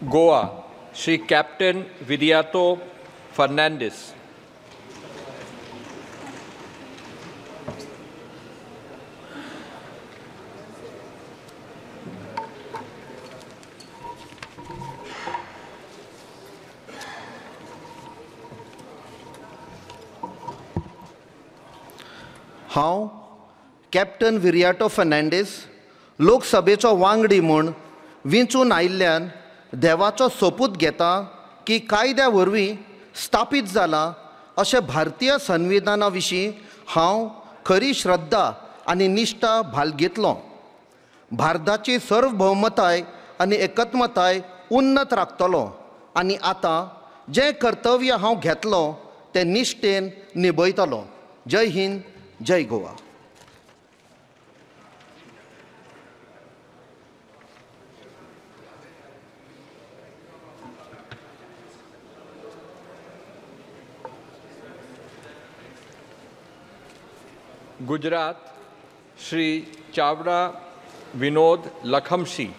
Goa, Shri Captain Viriato Fernandez. हांव captain Viriato Fernandes लोकसभेचो वांगडी म्हूण वेंचून आयिल्ल्यान देवाचो सोपूत घेता की कायद्या वरवीं स्थापीत जाला अशें भारतीय संविधाना विशीं हांव खरी श्रद्धा आनी निश्ठा बाळगितलो. भारताची सार्वभौमताय आनी एकत्मताय उन्नत राखतलो आनी आतां जें कर्तव्य हांव घेतलो तें निश्ठेन निभयतलो. जय हिंद, जय Goa. Gujarat, Shri Chavda Vinod Lakhamshi.